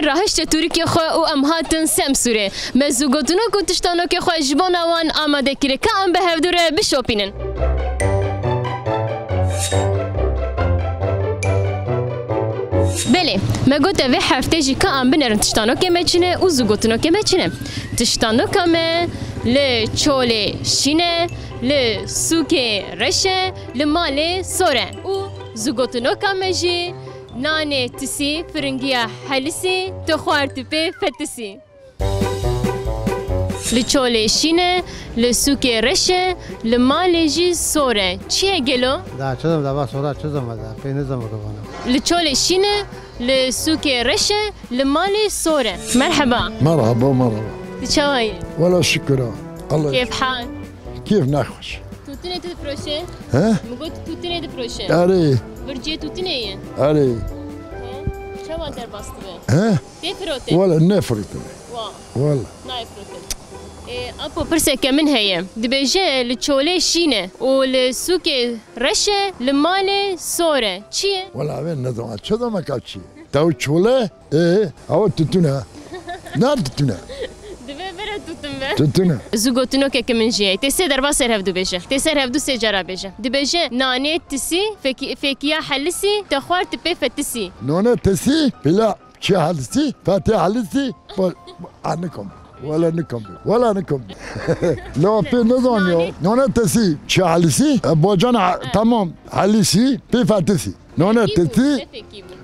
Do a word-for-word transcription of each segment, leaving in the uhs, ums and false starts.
Rahişte tûrikê xwe û em hatin Semsûrê. Me zûgotinok û tiştanokê xwe ji bona wan amade kire. Ka em bi hevdû re bişopînin. Belê, me got e vê heftê jî ka em binerin tiştanokê me çi ne û zûgotinokê me çi ne. Tiştanoka me li Çolê Şîn e, li sûkê reş e, li malê sor e û zûgotinoka me jî nanê tisî, firingiya helisî, tu xwar tu pê fetisî. Li Çolê Şîn e, li sûkê reş e, li malê jî sor e. Çi ye gelo? Da çi zim da va sora çi zim da pê nizim bana. Li Çolê Şîn e, li sûkê reş e, li malê sor e. Merheba. Merhaba, merhaba. Tu çawa yî? Wela şükür ha. Allah. Kêf hal. Kêf nexweş. Tûtinê tu difiroşe? He? Min got tûtinê difiroşe. Erê. Vircê tûtinê ye. Erê. He? Çawa derbas dibe? He? Tê firotin? Wela ne firotin. Wa. Wela. Nayê firotin. Ê, apo pirseke min heye. Dibêje li Çolê Şîn e û li sûkê reş e, li malê sor e. Çi ye? Wela vê ne zaman çi zaman ka çi ye? Tew çole, e, ew tutun e. Ne tutun e? Divê vere tutun be. Tutun e. Zûgotinokeke min jî heye. Tê sê derba ser hevdû bêje. Tê ser hevdû sê cara bêje. Dibêje, nanê tisî, fekî-, fêkiya helisî, te xwar tu pê fetisî. Nane tesî, pila çi helisî, fetê helisî, bo-, a nikom. Wela nikom. Wela nikom. La pê nizan ya. Nane tesî, çi helisî, e, bocan, e, tamam, helisî, pê fetisî. None tesî.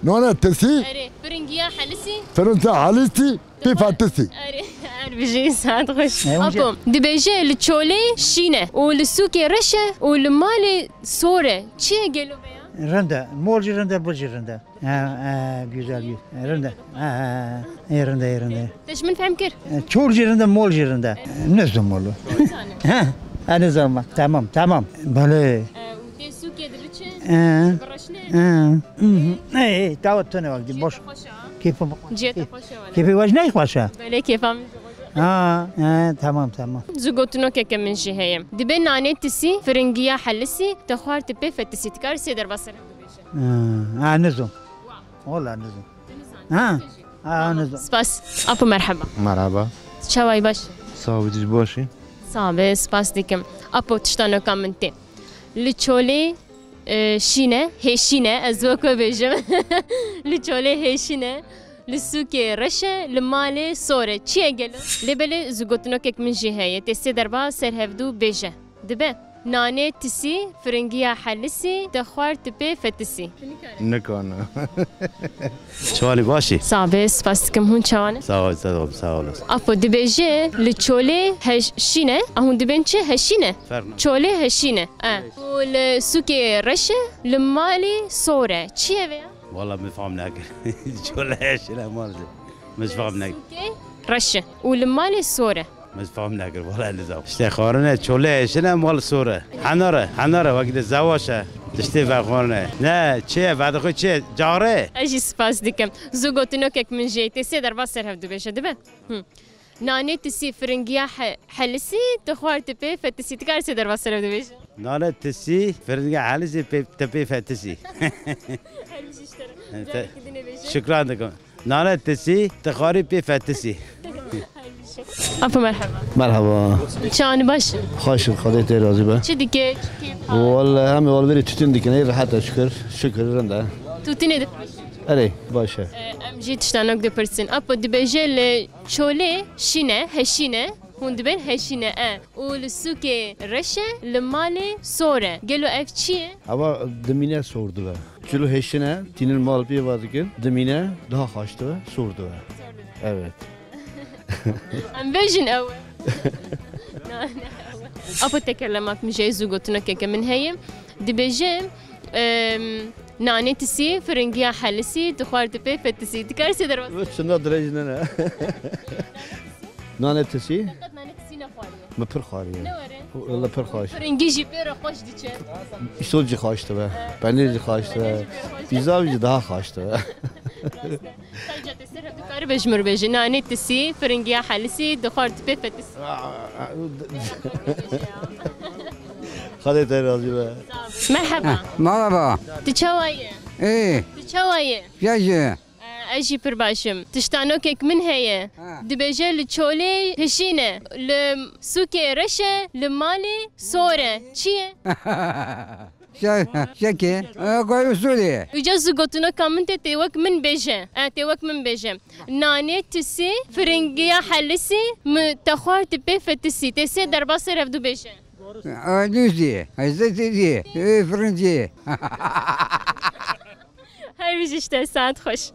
None tesî. Erê, firingiya helisî. Firingiya helisî. Pê fetisî. Erê, her bijî saet xweş. Apo, dibêje li Çolê Şîn e û li sûkê reş e û li malê sor e. Çi ye gelo veya? Rind e. Mol jî rind e, bul jî rind e. Ha, ha, güzel, güzel. Rind e. Ha, ha, ha. Ê, rind e, ê, rind e. Te ji min fehm kir? E, çol jî rind e, mol jî rind e. Ne zimolo. Ha, ha, ne zimolo. Tamam, tamam. Belê. E, û tê sûkê dibiçe, e, dibireşne. E, mhm. E, e, tawa tune wek di, boş. Kêfa xweş e. Kêfa xweş e. Kêfa xweş e wele. Kêfa xweş ne xweş e. Belê kêfa min jî xweş e. Ha, e, tamam, tamam. Zûgotinokeke min jî heye. Dibe nanê tisî, firingiya helisî, te xwar tu pê fetisî. Dikar sê derba ser hev dibêje. Ha, ha, nizim. Wala nizim. Ha. Aa, ne zor. Spas. Apo merheba. Merhaba. Çawa yî, baş? Sağ ol, siz baş yî? Sağ be, spas dikim. Apo tiştanoka min tê. Li Çolê, e, Şîn e, hêşîn e, ez wek we bêjim. Li Çolê hêşîn e, li sûkê reş e, li malê sor e. Çi ye gelo? Lê belê zûgotinokek min jî heye. Tê sê derba ser hevdû bêje. Dibe. Nanê tisî, firingiya helisî, te xwar tu pê fetisî. Nikana. Çawa lê, baş î? Sağ be, spas dikim, hûn çawa ne? Sağ ol, sağ ol, sağ olasın. Apo dibêje, li Çolê heş-, Şîn e, a hûn dibên çi? Heşîn e? Ferna. Çolê heşîn e. E. Û li sûkê reş e, li malê sor e. Çi ye vêya? Wala min fam nekir. Çolê heşîn e, maalesef. Min fam nekir. Sûkê reş e. Û li malê sor e. Min fam nekir, wala nizam. Îşte xwarine, çolê hêşin e, mal sor e. Henar e, henar e, wekî de zewaş e. Tiştê vexwarine. Ne, çi ye, vedixwe çi ye? Care? Ez jî spas dikim. Zû gotinokek min jê tê sê derba ser hev dibêje, dibe? Hı. Nanê tisî, firingiya he-, helisî, tu xwar tu pê fetisî. Tu kar sê derba ser hev dibêje? Nanê tisî, firingiya helisî, pê, tu pê fetisî. Her bijî ji te re. Te-, carekî din ê bêje. Şikran dikim. Nane tisî, tixarî pê fetisî. Apo merheba. Merhaba. Çawa ne, baş? Xweş, Xwedê te razî be. Çi dike? Çi kêf hal? Welle, em ê welle berî tûtin dikin, ê rehet e, şikir. Şikir, rind e. Tûtinê dipirsin. Erê, baş e. E, em jî tiştanek dipirsin. Apo dibêje li Çolê şîne, heşîne. Hûn dibên heşîne, e. Û li sûkê reş e, li malê sor e. Gelo ev çi ye? Eva dimîne sor dibe. Çilo hêşin e, tînin mal pê va dikin, dimîne daha xweş dibe, sor dibe. Evet. Em bêjin ew e. Na, ne, ew e. Apo tekerlemak min jê zû gotinokeke min heye. Dibêje, em, nanê tisî, firingiya helisî, tu xwar tu pê fetisî. Dikar sê derba? Çinda dirêj nene. Nane tisî? Te qet nane tisî nexwariye? Min pir xwariye. Ne were? Wele pir xweş. Piringî jî pê re xweş diçe. Îsot jî xweş dibe. Penîr jî xweş dibe. Pîza jî daha xweş dibe. Rast e. Sadece te ser hevdu karibe ji mir bêje. Nane tisî, piringiya helisî, dixwar tu pê fetisî. Xwedê te razî be. Merheba. Merhaba. Tu çawa ye? Ê. Tu çawa ye? Ya ye. Ez jî pir baş im. Tiştanokek min heye. Ha. Dibêje li çolê hişîne, li sûkê reş e, li malê sor e. Çi ye? Şe-, şekê, e, goyê Sûriyê. Uca zû gotineka min tê, tê wek min bêje. E, tê wek min bêje. Nanê tisî, firingiya helisî, mi te xwar tu pê fetisî. Tê sê derba ser hevdu bêje. E, dûzî, hezretî dî, e, firincî. Her bijî işte, saet xweş.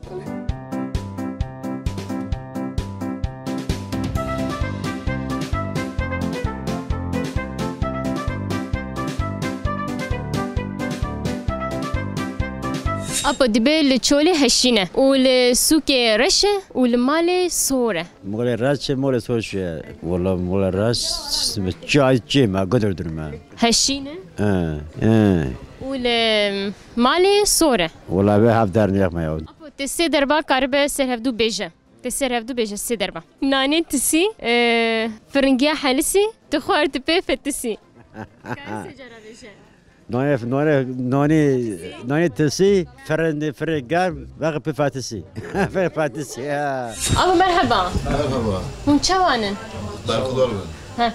Apo dibe li çolê heşîne û li sûkê reş e û li malê sor e. Molê reş e, molê sor çi ye? Wala molê reş çi, çi me gudur durme. Heşîne? E, e. Û li malê sor e. Wala vê hev der nêxme ya. Apo te sê derba karibe ser hevdu bêje. Te ser hevdu bêje sê derba. Nanê tisî, e, firingiya helisî, tu xwar tu pê fetisî. Kare sê cara bêje. Nanê, nanê, nanê, nanê tisî, firin, firin germ, veqi pê fetisî. Pê fetisî, ya. Apo merheba. Merheba. Hûn çawan in? Berxudar bin. He.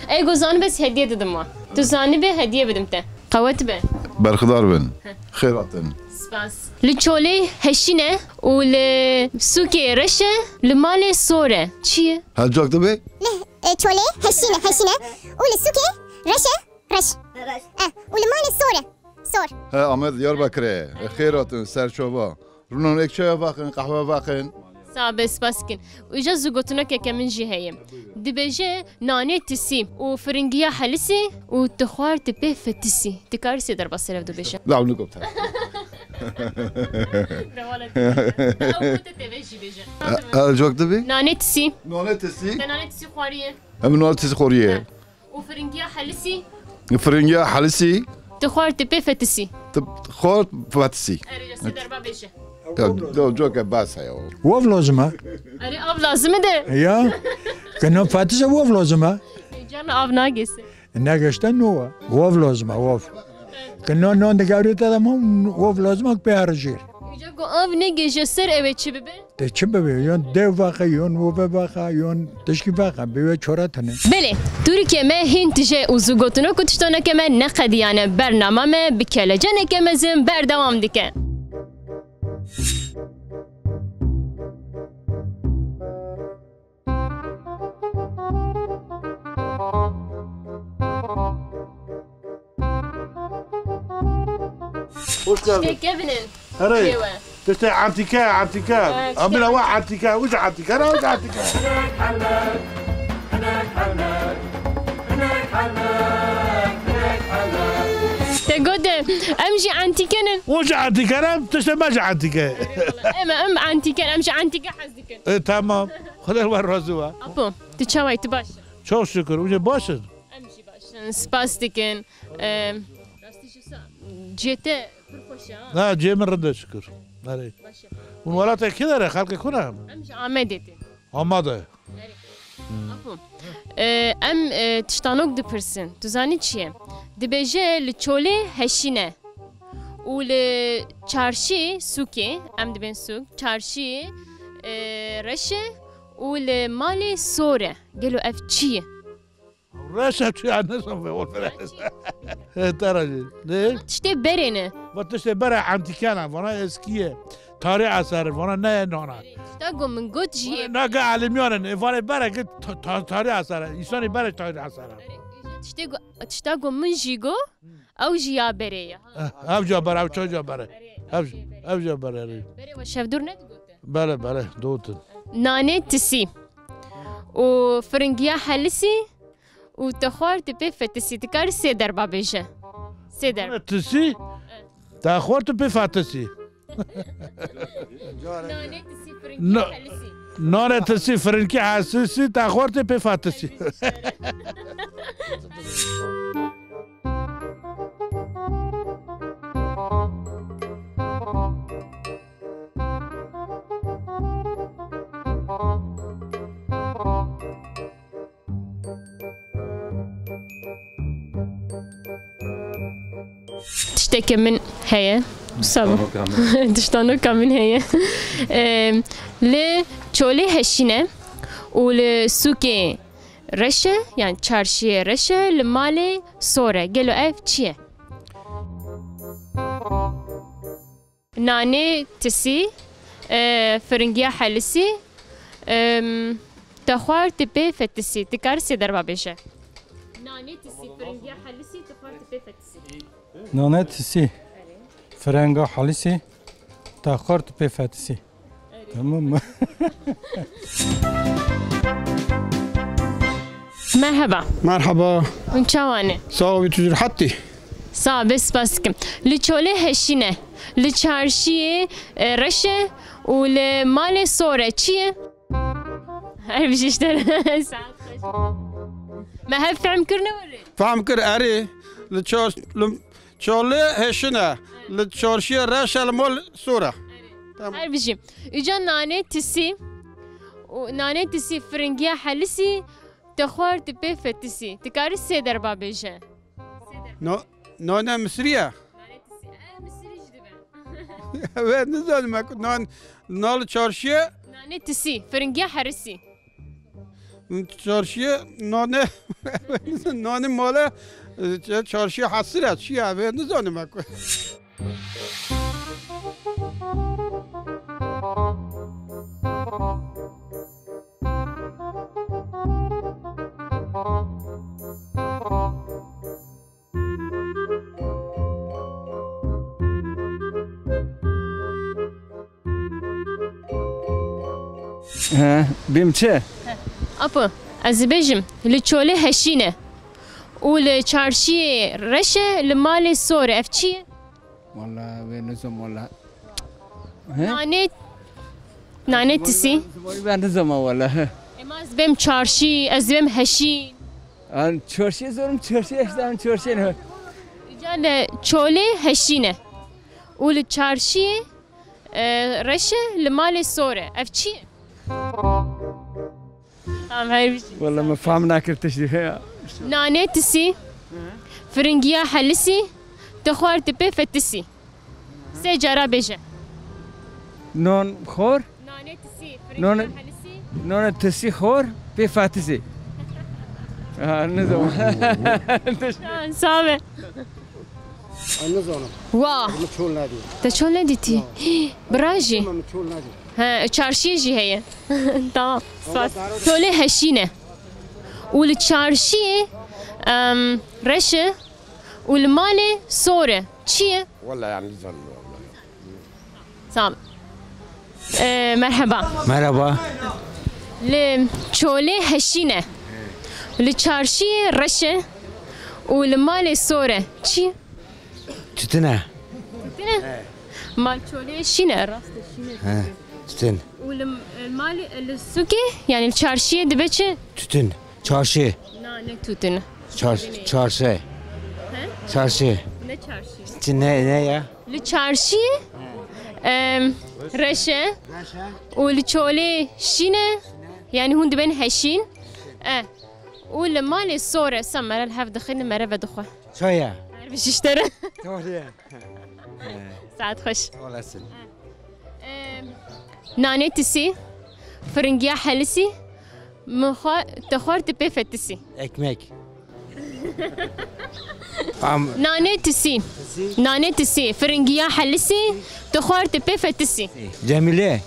Ey go zanî bes hediye didim wa. Tu zanî bê hediye bidim te. Qewet be. Berxudar bin. Xêr hatin. Spas. Li çolê heşîne û li sûkê reş e, li malê sor e. Çi ye? Her cak dibe? Li, e, çolê heşîne, heşîne û li sûkê reş e, reş. Reş. E, û li malê sor e. Sor. He, Amed Diyarbekirê. Xêr hatin, serçava. Rûnan êk çaya vaqin, qehwe vaqin. Sax be, spas dikin. Îja zû gotinokeke min jî heye. Dibêje, nanê tisî û firingiya helisî û tu xwar tu pê fetisî. Tu karî sê derba ser hevdu bêje. Law nigote. Rewala te. Ew gote tê vê jî bêje. E, e, cok dibî? Nanê tisî. Nanê tisî. Te nanê tisî xwariye? Em nanê tisî xwariye. He. Û firingiya helisî? Firingiya helisî. Tu xwar tu pê fetisî. Tu xwar fetisî. Erê, sê derba bêje. Ya, do, coke bas heye o. Wov lazim e. Erê, av lazim e de. Ya. Ke nan fetisî wov lazim e. Can av nagêse. Negeşte no. Wov lazim e, wov. Ke nan, nan digewrî te de ma wov lazim e pê her jêr. Îja ku av negêje ser ew ê çi bibe? Te çi bibe? Yon dev vexe, yon wove vexe, yon tişkî vexe, bi wê çore tune. Belê, Tirkiyê me hîn tije û zû gotinok û tiştaneke me neqediyane. Bernama me bi kelecaneke mezin berdewam dike. Hoş geldin. Kevin in. Herê. Lê we. Tiştê antîke, antîke. Evet, Amina işte. Wa antîke, uca antîke, ne uca antîke. Te gote, em jî antîke nin. Uca antîke ne, tiştê me jî antîke. Em, em antîke, em jî antîke hez dikin. E, tamam. Xwedê we razî we. Apo, tu çawa yî, tu baş? Çok şükür, uca baş in. Em jî baş in, spas dikin. Em, rastî jî sa-, cihê te pir xweş e, ha? Ha, cihê min rind e şikir. Erê. Baş e. Hûn welatê kî de re, xelkê ku ne? Em ji Amedê tên. Amade. Erê. Apo. E, em, e, tiştanok dipirsin. Tu zanî çi ye? Dibêje li çolê heşîne. Û li çarşî, sûkê, em dibên sûk, çarşî, e, reş e û li malê sor e. Gelo ev çi ye? Reşa tu ya ne zan ve o. He, tera jî. Ne? Tiştê berê ne. Va tiştê berê antîke ne, vana eskiye. Tarih eser, vana ne nana. Tişta go min got jî. Na ge alimyan ne, vana berê ge ta-, ta-, tarih eser. İnsanı berê tarih eser. Tiştê go, tişta go min jî go, ew jî ya berê ye. Eh, ev ca berê, ev çay ca berê. Ev, ev ca berê. Berê we şevdûr ne digote? Bele, bele, dotin. Nanê tisî. Û firingiya helisî. Û te xwar tu pê fetisî, tu karî sê derba bêje. Sê derba. Tisî? Te xwar tu pê fetisî. Nanê tisî, firinkî, helisî. Nanê tisî, firinkî, helisî, te xwar tu pê fetisî. Tiştekî min heye. Sağ ol. Diştanoka min heye. Em, li Çolê Heşîn e û li sûkê Reşe, yani çarşiyê Reşe, li malê Sor e. Gelo ev çi ye? Nanê tisî, e, firingiya helisî, em, te xwar tu pê fetisî. Tu karî sê derba bêje. Nanê tisî, firingiya helisî, tu xwar tu pê fetisî. Nane tisî. Firenga helisî. Te xwar tu pê fetisî. Tamam mı? Merhaba. Merhaba. Hûn çawa ne? Sağ ol, tu rahat. Sağ ol, spas dikim. Li Çolê Heşîn e. Li çarşiyê, e, Reşe û li malê Sor e. Çi ye? Her bijî ji te re. Saet xweş. Me hev fehm kir ne were? Fehm kir, erê. Li çar-, li Çolê Heşîn e. Li çarşiyê Reşe li mal Sor e. Tamam. Her bijî. Îca nanê tisî û nanê tisî firingiya helisî, te xwar tu pê fetisî. Tu karî sê derba bêje. Sê derba. No, nane Misirî ye. Nanê tisî. E, Misirî jî dibe. Wê nizanim ku nan, nal çarşiyê. Nanê tisî, firingiya herisî. Çarşiyê nane, nane male, e, çarşiyê hesir e, çi ye, vê nizanim ku. He, bim çi? Apo, ez dibêjim, li Çolê Heşîn e û li çarşiyê Reşe, li malê Sor e. Ev çi ye? Wala, wê nizam wala. He? Nane, nane tisî. Zimanî ben nizam wala. He. Ema ez bêm çarşî, ez bêm heşîn. An çarşî zorum, çarşî işte, an çarşî ne? Îca li Çolê Heşîn e û li çarşiyê, e, Reşe, li malê Sor e. Ev çi ye? Tamam, her bir şey. Wala me fam nakir tiştî ya. Nane tisî, firingiya helisî, tu xwar tu pê fetisî. Sê cara bêje. Non xor? Nane tisî, firingiya helisî. Non, non tisî xor, pê fetisî. Ha, ne zaman? Tamam, sağ ol. Ez nizanim. Wa. Min çol nedî. Te çol nedîtî? Ya. Hî, bira jî? Min çol nedî. He, çarşiyê jî heye. Tamam. Spas. Çolê Heşîn e. Û li çarşiyê, em, Reşe û li malê Sor e. Çi ye? Wala yani nizanim wala. Sağ ol. Ee, merhaba. Merhaba. Li Çolê Heşîn e. Li çarşiyê Reşe û li malê Sor e. Çi? Tütüne. Tütüne? Mal Çolê Heşîn e, rast e, Şîn e. He, tütün. Û li, e, malê, e, li sûkê, yani li çarşiyê dibe çi? Tütün. Çarşı. Na, ne tütün. Çar-, çarşı. He? Çarşı. Ne çarşı? Çi, ne, ne ya? Li çarşî, em, reş e. Reş e. Û li çolê şîn e. Şîn e. Yani hûn dibên heşîn. E. Û li malê sor e, sa mere li hev dixîne, mere vedixwe. Çaya. Her bijî ji te re. Doğru ya. Saet xweş. Olasın. Em, nanê tisî, firingiya helisî, min xwe, te xwar tu pê fetisî. Ekmek. Am- Nanê tisî. Tisî. Nanê tisî. Firingiya helisî, tu xwar tu pê fetisî. Cemile.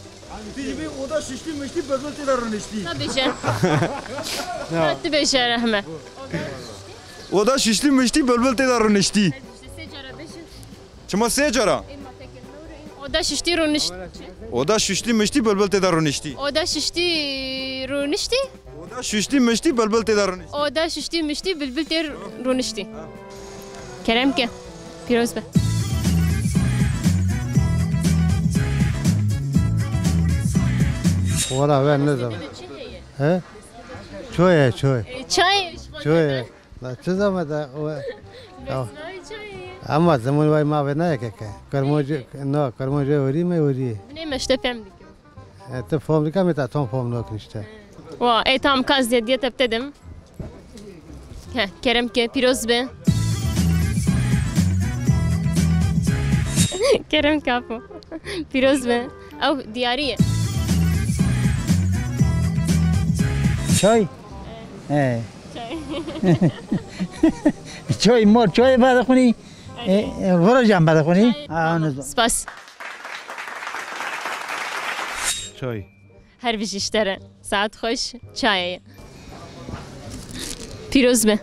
Oda şiştî miştî, bilbil tê de rûniştî. Ka bêje. Ka tu bêje, Rehme. Oda şiştî miştî, bilbil tê de rûniştî. Çima sê cara? Oda şiştî rûnişt-, Oda şiştî miştî, bilbil tê de rûniştî. Oda şiştî rûniştî? Oda şiştî miştî, bilbil tê de rûniştî. Oda şiştî miştî, bilbil tê rûniştî. Kerem ke. Pîroz be. Wala ben ne zaman? He? Çoye, çoye. E, çay. Çoye. La çi zama da o, ya. Ama zemun vay ma ve nayê ke ke. Kermoncê, no, kermoncê hurî me hurî. Binê me işte fem dikim. E, tu fom dika me ta tom fom nok işte. Wa, e, tam kaz diye diye teptedim. He, kerem ke, pîroz be. Kerem ke apo. Pîroz be. Ew diyarî ye. Çay? He. Çay. Çay, mor çay vedixwînî. E, e, virajan vedixwînî. Çay. Ha, tamam. Onu. Spas. Çay. Her bijî ji te re. Saet xweş. Çayê ye. Pîroz be.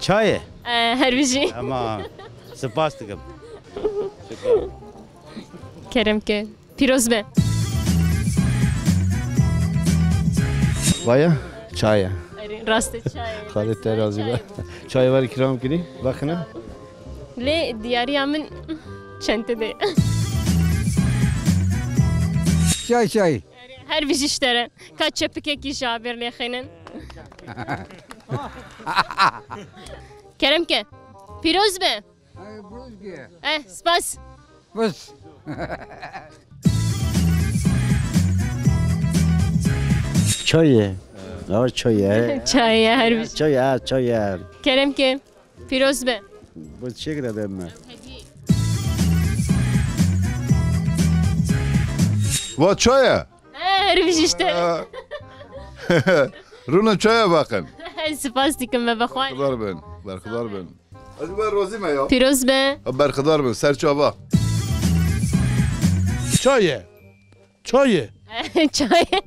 Çayê. E, her bijî. Tamam. Spas dikim. Kerem ke. Pîroz be. Vaya, çayê. Erê, rast e, çayê. Xalê te razî be. Çayê. Çayê ver kiram kirî. Bakın. Lê diyariya min çente de. Çay, çay. Her bijî ji te re. Ka çepikekî ji abêr lêxînin. Kerem ke. Pîroz be. Ay, pîroz be. Eh, spas. Bas. Çayê. Awa çayê. Çayê, her bijî. Çayê, çayê. Kerem ke. Pîroz be. Bu çiçek de deme. Va çaya. He, her bijî ji te. Rûne çaya bakın. Spas dikim, me bexwar. Berxudar bin, berxudar bin. Ez ber rozî me ya. Pîroz be. Berxudar bin, ser çava. Çayê. Çayê. Çayê.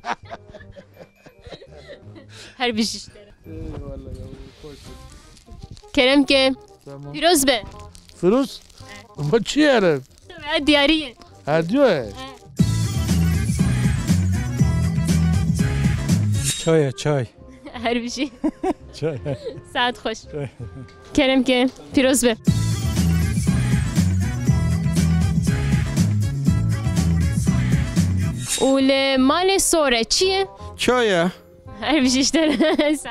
Her bijî ji te re. Eyvallah ya, hoş. Kerem ke. Tamam. Pîroz be. Firuz? Bu çi ye? Diyarî ye. Ha, diyor ya. He. Çay ye, çay. Her bijî. Çay. Saet xweş. Çay. Kerem ke. Pîroz be. Û li malê sor e çi ye? Çay ye. Her bijî ji te re. Saet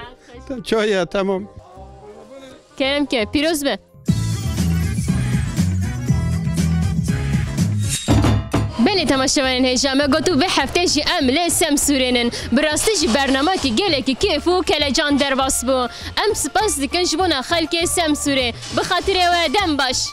xweş. Çay ye, tamam. Kerem ke, pîroz be. Belê temaşevanên hêja, me got û vê hefte jî em li Semsûrê nin. Bi rastî jî bernamekî gelekî kêf û kelecan derbas bû. Em spas dikin ji bona xelkê Semsûrê. Bi xatirê we dem baş.